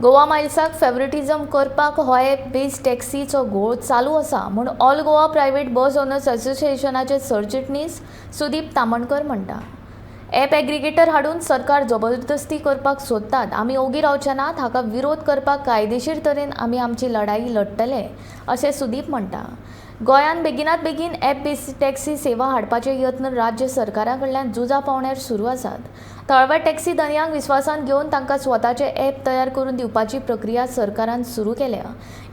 गोवा मायल्साक फेवरेटिझम करपाक हो एप बेज टॅक्सीचो घोळ चालू आसा म्हूण All Goa Private Bus Owners असोसिएशनाचे सरचिटणीस सुदीप तामणकर म्हणटा. एप एग्रिगेटर हाडून सरकार जबरदस्ती करपाक सोदतात. आमी ओगी रावचे नात. हाका विरोध करपाक कायदेशीर तरेन आमी आमची लढाई लढटले, अशें सुदीप म्हणटा. गोंयांत बेगिनात बेगीन एप बेस टॅक्सी सेवा हाडपाचे यत्न राज्य सरकारा कडल्यान झुजा पावंड्यार सुरू आसात. थळाव्या टॅक्सी धनयांक विस्वासांत घेवन तांकां स्वताचे एप तयार करून दिवपाची प्रक्रिया सरकारान सुरू केल्या.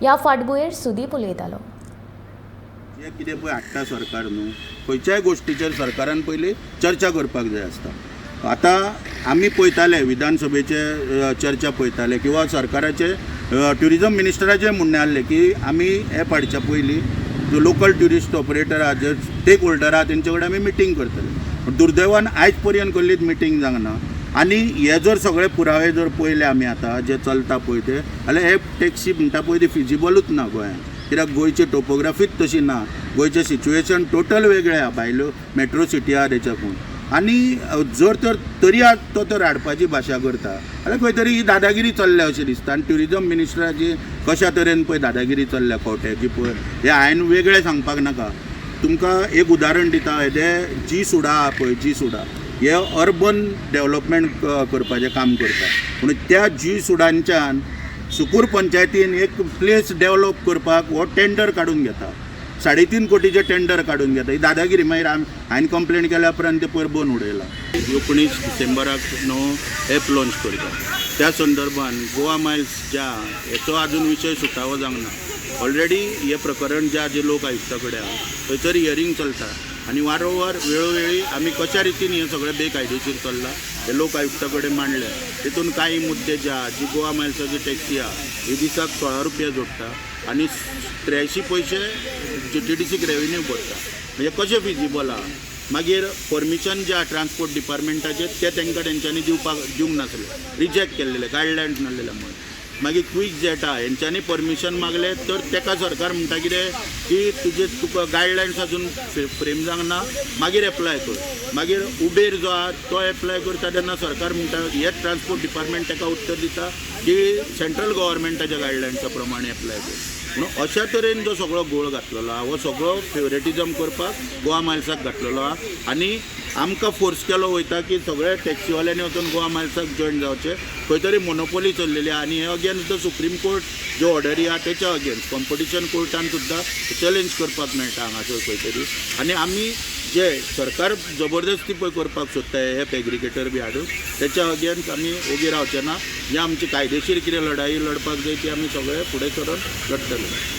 ह्या फाटभुंयेर सुदीप उलयतालो. जे कितें पळय हाडटा सरकार न्हू, खंयच्याय गोश्टीचेर सरकारान पयलीं चर्चा करपाक जाय आसता. आतां आमी पळयताले, विधानसभेचे चर्चा पळयताले किंवा सरकाराचे ट्युरिजम मिनिस्टराचें म्हणणें आहलें की आमी एप हाडच्या पयलीं जो लोकल ट्युरिस्ट ऑपरेटर आहा, जे स्टेक होल्डर आहा, तेंचे कडेन आमी मिटींग करतले. पूण दुर्दैवान आयज पर्यंत कसलीच मिटींग जावंक ना. आनी हे जर सगळे पुरावे जर पळयले आमी, आतां जे चलता पळय ते, जाल्यार एप टॅक्सी म्हणटा पळय ती फिजिबलूच ना गोंयांत, कित्याक गोंयची टोपोग्राफीच तशी ना. गोंयचें सिच्युएशन टोटल वेगळें आहा, भायल्यो मेट्रो सिटी आहा तेच्याकून. आनी जर तर तरी आज तो तर हाडपाची भाशा करता जाल्यार खंय तरी ही दादागिरी चल्ल्या अशें दिसता. आनी ट्युरिजम मिनिस्टराची कशा तरेन पळय दादागिरी चल्ल्या खंवट्याची पळय, हें हांवें वेगळें सांगपाक नाका. तुमकां एक उदाहरण दिता. हेजे जी सुडा आहा पळय, जी सुडा हे अर्बन डेवलपमेंट करपाचें काम करता, पूण त्या जी सुडांच्यान सुकूर पंचायतीन एक प्लेस डेवलप करपाक हो टेंडर काडून घेता, 3.5 कोटीचें टेंडर काडून घेता. ही दादागिरी. मागीर आमी हांवें कंप्लेन केल्या उपरांत ते पयर बंद उडयला. 19 डिसेंबराक नवो एप लॉन्च करता, त्या संदर्भान गोवा मायल्स ज्या हेचो आजून विशय सुटावो जावंक ना. ऑलरेडी हे प्रकरण ज्या जे लोक आयुक्ता कडेन आहा, थंयसर हियरींग चलता आनी वारंवार वेळोवेळी आमी कशा रितीन हें सगळें बेकायदेशीर चल्लां हे लोक आयुक्ता कडेन मांडले. तितून कांय मुद्दे जे आहा, जी गोवा मायल्साची टॅक्सी आहा, ही दिसाक 16 रुपया जोडटा आनी 83 पयशे जीटीडीसीक रेवेन्यू भरता, म्हणजे कशें फिजिबल आहा? मागीर परमिशन जे आहा ट्रान्सपोर्ट डिपार्टमेंटाचें, तें तांकां तेंच्यांनी दिवंक नासलें, रिजेक्ट केल्लेलें गायडलायन्स नासलेल्या मुळे. मागीर क्वीक जेट आहा, हेंच्यांनी परमिशन मागलें तर ताका सरकार म्हणटा कितें की तुजे तुका गायडलायन्स अजून फ्रेम जावंक ना, मागीर एप्लाय कर. मागीर उबेर जो आहा तो एप्लाय करता तेन्ना सरकार म्हणटा, हेच ट्रान्सपोर्ट डिपार्टमेंट ताका उत्तर दिता की सेंट्रल गव्हर्मेंटाच्या गायडलायन्सा प्रमाणे एप्लाय कर. म्हणून अशा तरेन जो सगळो घोळ घातलेलो आहा, हो सगळो फेवरेटिजम करपाक गोवा मायल्साक घातलेलो आहा आनी आमकां फोर्स केलो वयता की सगळे टॅक्सीवाल्यांनी वचून गोवा मायल्साक जॉयन जावचें. खंय तरी मोनोपोली चल्लेली आहा आनी हे अगेन्स्ट the supreme court ज्यो ऑर्डरी आहा, तेच्या अगेन्स्ट कॉम्पिटिशन कोर्टान सुद्दां चॅलेंज करपाक मेळटा हांगासर खंय तरी. आनी आमी जे सरकार जबरदस्ती पळय करपाक सोदता एप एग्रिगेटर बी हाडून, तेच्या अगेन्स्ट आमी ओगी रावचे ना. जे आमची कायदेशीर कितें लढाई लढपाक जाय ती आमी सगळे फुडें सरून लढटले.